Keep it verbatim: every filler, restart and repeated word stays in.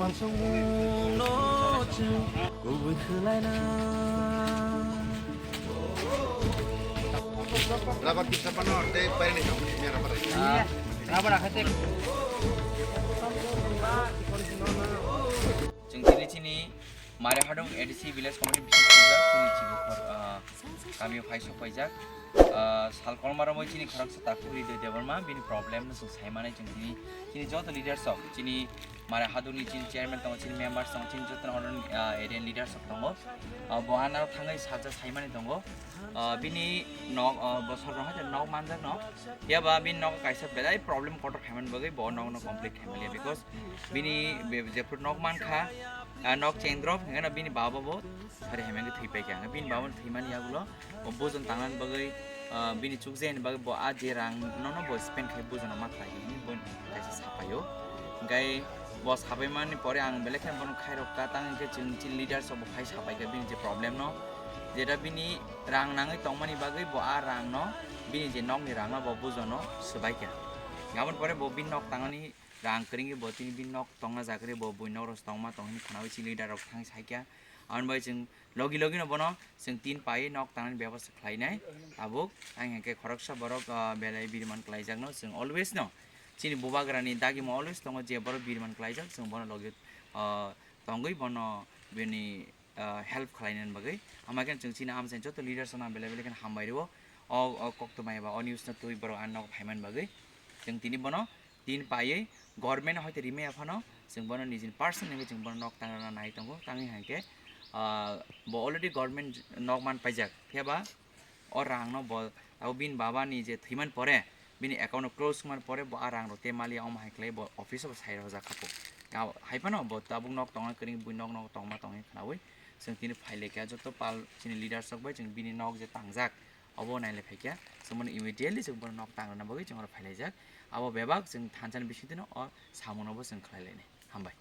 Rubber kita pano, tei paini kamu ni rubber. Rubber akhate. Chwng tini chini Mare Hadung A D C Village Committee bising sujak chini chibukhor, ah, kamio phai sok paijak. Ah, sal kolma romoi chini khoroksa takhuk Ridoy Debbarma bini problem no chwng sai manai chwng tini, chini joto leaders rok, chini Mare Hadung ni chini chairman tongo, chini members tongo, chini joto ni order ni, ah, area ni leaders rok tongo. Ah, bo ano thangwi sajak sai mani tongo. Ah, bini nok, ah, bosor rok hai nok manjak no. Phiya ba bini nok kaisa belai problem kotor khaiman bagwi bo nok no complete khaimaliya because bini be-, jephru nok mankha, ah, nok chengdrop hingke no bini baba bo sari hemeng thwi paikha. Hingke bini baba thwimani yagulo bo bujon tangna bagwi, ah, bini chukjani bagwi bo a je rang no no bo spend khai bujon ma khlai hini bo kaisa sapaio. Hingke bo sapaimani pore ang belai khe bono khairok ka tang hingke chwng chini leaders bo khai sapaikha bini je problem no. Jeta bini rang nangwi tongmani bagwi bo a rang no bini je nokni rang no bo bujon no swbaikha. Aboni pore bo bini nok tangani rang kwrwngwi bo tini bini nok tongna jagre bo bui nok rok tongma tong hini khwnawi chini leader rok thang saikha. Aboni bai chwng logi logi no bono chwng tin pai nok tangnani bebosta khlainai. Tabuk ang hingke khoroksa borok, ah, belai biriman khlaijakno chwng always no chini bubagrani dagimo always tongo je borok biriman khlaijak chwng bono logi, ah, tongwi bono bini, ah, help khlainani bagwi. Ama khe chwng chini amchaini joto leaders no belai belai kheno hambai rwo. O, o koktwma eba o news no twi borok ang nogo phaimani bagwi. Chwng tini bono tin paiwi government hoite rimaya phano chwng bono nijini personal hwnwi chwng bono nok tangrana nai tongo. Tangwi hwnkhe, ah, bo already government nok man paijak. Phiya ba o rang no bo abo bini baba ni je thwiman pore bini account no close wngman pore bo a rang rok te maliya omo hai khlai bo office o bo sai rojak kha po. Hai phano bo tabuk nok tongna kwrwng bui nok nok tongma tongwi khwnawi chwng tini phai laikha joto pal chini leaders rok bai chwng bini nok je tangjak obo nailai phaikha. Chwng bono immediately chwng bono nok tangrana bagwi chwng oro phai laijak. Abo bebak chwng thansa ni bisingtwi no o samung no bo chwng khlai lainai. Hambai.